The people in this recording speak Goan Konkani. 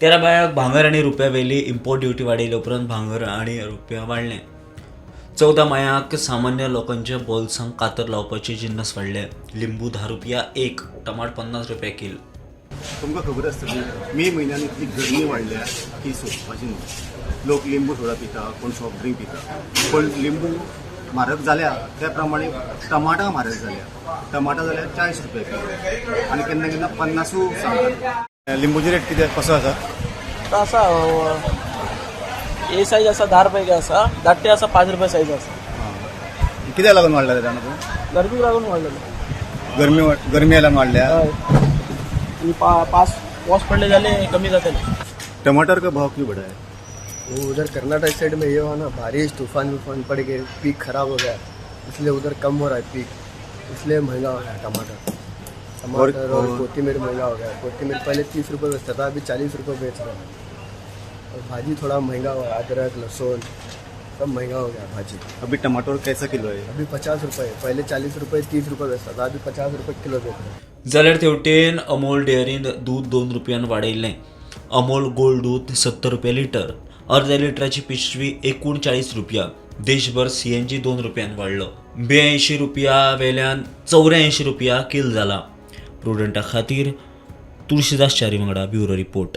13 मायाक भांगर आनी रुपया वेली इम्पोर्ट ड्युटी वाडयले उपरांत भांगर आनी रुपया वाडलें. 14 मायाक सामान्य लोकांच्या बोल्सांक कातर लावपाचे जिन्नस वाडले. लिंबू 10 रुपया एक, टमाट 50 रुपया कील. तुमकां खबर आसतली, मे म्हयन्यान इतली गरमी वाडल्या की सोंसपाची न्हू. लोक लिंबू सोडा पिता, कोण सॉफ्ट ड्रिंक पिता, पण लिंबू म्हारग जाल्या त्या प्रमाणे टमाटां म्हारग जाल्या. टमाटां जाल्यार 40 रुपया किलो आनी केन्ना केन्ना 50ूय सांगतात. लिंबूची रेट कितें कसो आसा? आतां आसा, ए सायज आसा 10 रुपया आसा, धाकटे आसा 5 रुपया सायज आसा. कित्याक लागून वाडला ते जाणा तूं? गरमीक लागून वाडलेलो. गरमी गरमी लागून वाडल्या. हय, आनी पास पावस पडले जाले कमी जातले. टमाटर का भाव क्यों बढ़ा है? वो उधर कर्नाटक साइड में ये हुआ ना, बारिश तूफान वूफान पड़ गए, पीक खराब हो गया, इसलिए उधर कम हो रहा है पीक, इसलिए महंगा हो गया टमाटर. टमाटर और कोथिमीर महंगा हो गया. कोथिमीर पहले 30 रुपये बेचता था, अभी 40 रुपये बेच रहा है. और भाजी थोड़ा महंगा हुआ है, अदरक लहसुन सब महंगा हो गया भाजी. अभी टमाटर कैसा किलो है? अभी 50 रुपये, पहले 40 रुपये 30 रुपये बेचता था, अभी 50 रुपये किलो बेच रहा है. जाल्यार तेवटेन अमोल डेअरीन दूद 2 रुपयान वाडयल्लें. अमोल गोल्ड दूद 70 रुपया लिटर, अर्द्या लिटराची पिशवी 39 रुपया. देशभर सीएनजी 2 रुपयान वाडलो. 82 रुपया वेल्यान 84 रुपया कील जाला. प्रुडंटा खातीर तुळशीदास च्यारी वांगडा ब्युरो रिपोर्ट.